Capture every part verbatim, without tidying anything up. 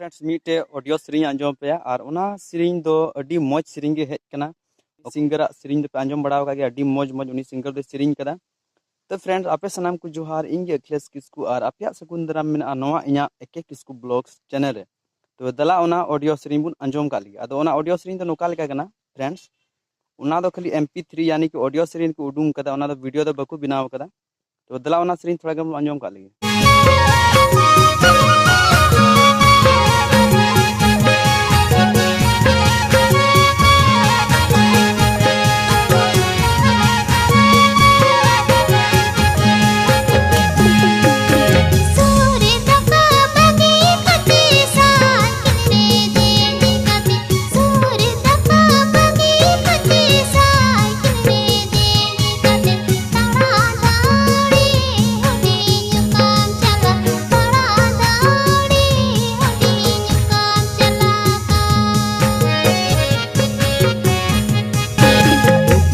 Friends, ᱢᱤᱫᱴᱮᱡ audio ᱥᱮᱨᱮᱧ ᱟᱸᱡᱚᱢ ᱯᱮᱭᱟ, ᱟᱨ ᱚᱱᱟ ᱥᱮᱨᱮᱧ ᱫᱚ ᱟᱹᱰᱤ ᱢᱚᱡᱽ ᱥᱮᱨᱮᱧ ᱜᱮ ᱦᱮᱡ ᱠᱟᱱᱟ᱾ ᱥᱤᱝᱜᱟᱨᱟᱜ ᱥᱮᱨᱮᱧ ᱫᱚᱯᱮ ᱟᱸᱡᱚᱢ ᱵᱟᱲᱟ ᱟᱠᱟᱫ ᱜᱮᱭᱟ, ᱟᱹᱰᱤ ᱢᱚᱡᱽ ᱢᱚᱡᱽ ᱩᱱᱤ ᱥᱤᱝᱜᱟᱨ ᱫᱚᱭ ᱥᱮᱨᱮᱧ ᱠᱟᱫᱟ᱾ ᱛᱚ ᱯᱷᱨᱮᱱᱰᱥ, ᱟᱯᱮ ᱥᱟᱱᱟᱢ ᱠᱚ ᱡᱚᱦᱟᱨ, ᱤᱧ ᱜᱮ ᱟᱠᱷᱤᱞᱮᱥ ᱠᱤᱥᱠᱩ, ᱟᱨ ᱟᱯᱮᱭᱟᱜ ᱥᱟᱹᱜᱩᱱ ᱫᱟᱨᱟᱢ ᱢᱮᱱᱟᱜᱼᱟ ᱱᱚᱣᱟ ᱤᱧᱟᱹᱜ ᱮᱠᱮ ᱠᱤᱥᱠᱩ ᱵᱞᱚᱜᱥ ᱪᱮᱱᱮᱞ ᱨᱮ᱾ ᱛᱚ ᱫᱮᱞᱟ ᱚᱱᱟ ᱚᱰᱤᱭᱳ ᱥᱮᱨᱮᱧ ᱵᱚᱱ ᱟᱸᱡᱚᱢ ᱠᱟᱜ ᱞᱮᱜᱮ᱾ ᱟᱫᱚ ᱚᱱᱟ ᱚᱰᱤᱭᱳ ᱥᱮᱨᱮᱧ ᱫᱚ ᱱᱚᱝᱠᱟ ᱞᱮᱠᱟ ᱠᱟᱱᱟ ᱯᱷᱨᱮᱱᱰᱥ, ᱚᱱᱟ ᱫᱚ ᱠᱷᱟᱹᱞᱤ ᱮᱢ ᱯᱤ ᱛᱷᱨᱤ ᱭᱟᱱᱤ ᱠᱤ ᱚᱰᱤᱭᱳ ᱥᱮᱨᱮᱧ ᱠᱚ ᱩᱰᱩᱝ ᱠᱟᱫᱟ, ᱚᱱᱟ ᱫᱚ ᱵᱷᱤᱰᱤᱭᱳ ᱫᱚ ᱵᱟᱠᱚ ᱵᱮᱱᱟᱣ ᱠᱟᱫᱟ᱾ ᱛᱚ ᱫᱮᱞᱟ ᱚᱱᱟ ᱥᱮᱨᱮᱧ ᱛᱷᱚᱲᱟ ᱜᱟᱱ ᱵᱚᱱ ᱟᱸᱡᱚᱢ ᱠᱟᱜ ᱞᱮᱜᱮ᱾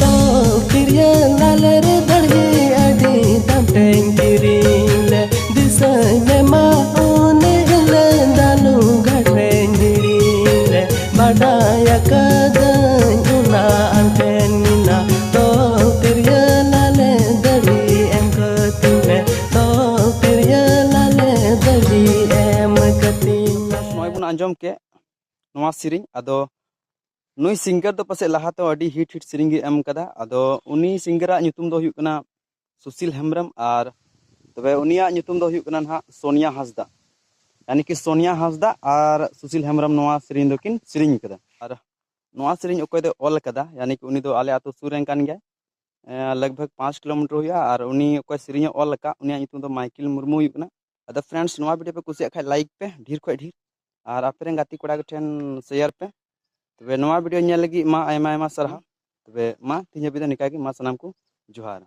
ᱛᱚ ᱛᱤᱨᱭᱟᱹ ᱞᱟᱞᱮ ᱨᱮ ᱫᱟᱲᱦᱤ ᱟᱹᱰᱤ ᱫᱟᱢ ᱛᱮᱧ ᱠᱤᱨᱤᱧ ᱞᱮ, ᱫᱤᱥᱟᱹᱭ ᱢᱮ ᱢᱟ ᱩᱱ ᱦᱤᱞᱟᱹᱜ ᱫᱟᱞᱩ ᱜᱷᱟᱴ ᱨᱮᱧ ᱦᱤᱲᱤᱧ ᱞᱮ, ᱵᱟᱰᱟᱭ ᱟᱠᱟᱫᱟᱹᱧ ᱚᱱᱟ ᱟᱢ ᱴᱷᱮᱱ ᱢᱮᱱᱟᱜ᱾ ᱛᱚ ᱛᱤᱨᱭᱟᱹ ᱞᱟᱞᱮ ᱫᱟᱲᱦᱤ ᱮᱢ ᱠᱟᱹᱛᱤᱧ ᱢᱮ, ᱛᱚ ᱛᱤᱨᱭᱟᱹ ᱞᱟᱞᱮ ᱫᱟᱲᱦᱤ ᱮᱢ ᱠᱟᱹᱛᱤᱧ ᱢᱮ᱾ ᱱᱚᱜᱼᱚᱭ ᱵᱚᱱ ᱟᱸᱡᱚᱢ ᱠᱮᱫ ᱱᱚᱣᱟ ᱥᱮᱨᱮᱧ᱾ ᱟᱫᱚ ᱱᱩᱭ ᱥᱤᱝᱜᱟᱨ ᱫᱚ ᱯᱟᱥᱮᱡ ᱞᱟᱦᱟᱛᱮ ᱟᱹᱰᱤ ᱦᱤᱴ ᱦᱤᱴ ᱥᱮᱨᱮᱧ ᱜᱮ ᱮᱢ ᱠᱟᱫᱟ᱾ ᱟᱫᱚ ᱩᱱᱤ ᱥᱤᱝᱜᱟᱨᱟᱜ ᱧᱩᱛᱩᱢ ᱫᱚ ᱦᱩᱭᱩᱜ ᱠᱟᱱᱟ ᱥᱩᱥᱤᱞ ᱦᱮᱢᱵᱨᱚᱢ, ᱟᱨ ᱛᱚᱵᱮ ᱩᱱᱤᱭᱟᱜ ᱧᱩᱛᱩᱢ ᱫᱚ ᱦᱩᱭᱩᱜ ᱠᱟᱱᱟ ᱱᱟᱦᱟᱜ ᱥᱳᱱᱤᱭᱟ ᱦᱟᱸᱥᱫᱟ᱾ ᱭᱟᱱᱤ ᱠᱤ ᱥᱳᱱᱤᱭᱟ ᱦᱟᱸᱥᱫᱟ ᱟᱨ ᱥᱩᱥᱤᱞ ᱦᱮᱢᱵᱨᱚᱢ ᱱᱚᱣᱟ ᱥᱮᱨᱮᱧ ᱫᱚᱠᱤᱱ ᱥᱮᱨᱮᱧ ᱠᱟᱫᱟ᱾ ᱟᱨ ᱱᱚᱣᱟ ᱥᱮᱨᱮᱧ ᱚᱠᱚᱭ ᱫᱚᱭ ᱚᱞ ᱠᱟᱫᱟ, ᱭᱟᱱᱤ ᱠᱤ ᱩᱱᱤ ᱫᱚ ᱟᱞᱮ ᱟᱹᱛᱩ ᱥᱩᱨ ᱨᱮᱱ ᱠᱟᱱ ᱜᱮᱭᱟᱭ, ᱮᱸ, ᱞᱟᱜᱽ ᱵᱷᱟᱜᱽ ᱯᱟᱸᱪ ᱠᱤᱞᱳᱢᱤᱴᱟᱨ ᱦᱩᱭᱩᱜᱼᱟ᱾ ᱟᱨ ᱩᱱᱤ ᱚᱠᱚᱭ ᱥᱮᱨᱮᱧ ᱮ ᱚᱞ ᱟᱠᱟᱫ, ᱩᱱᱤᱭᱟᱜ ᱧᱩᱛᱩᱢ ᱫᱚ ᱢᱟᱭᱠᱮᱞ ᱢᱩᱨᱢᱩ ᱦᱩᱭᱩᱜ ᱠᱟᱱᱟ᱾ ᱟᱫᱚ ᱯᱷᱨᱮᱱᱰᱥ, ᱱᱚᱣᱟ ᱵᱷᱤᱰᱤᱭᱳ ᱯᱮ ᱠᱩᱥᱤᱭᱟᱜ ᱠᱷᱟᱡ ᱞᱟᱭᱤᱠ ᱯᱮ ᱰᱷᱮᱨ ᱠᱷᱚᱡ ᱰᱷᱮᱨ, ᱟᱨ ᱟᱯᱮ ᱨᱮᱱ ᱜᱟᱛᱮ ᱠᱚᱲᱟ ᱠᱚ ᱴᱷᱮᱱ ᱥᱮᱭᱟᱨ ᱯᱮ᱾ ᱛᱚᱵᱮ ᱱᱚᱣᱟ ᱵᱷᱤᱰᱤᱭᱳ ᱧᱮᱞ ᱞᱟᱹᱜᱤᱫ ᱢᱟ ᱟᱭᱢᱟ ᱟᱭᱢᱟ ᱥᱟᱨᱦᱟᱣ᱾ ᱛᱚᱵᱮ ᱢᱟ ᱛᱮᱦᱮᱧ ᱦᱟᱹᱵᱤᱡ ᱫᱚ ᱱᱤᱝᱠᱟ ᱜᱮ, ᱢᱟ ᱥᱟᱱᱟᱢ ᱠᱚ ᱡᱚᱦᱟᱨ᱾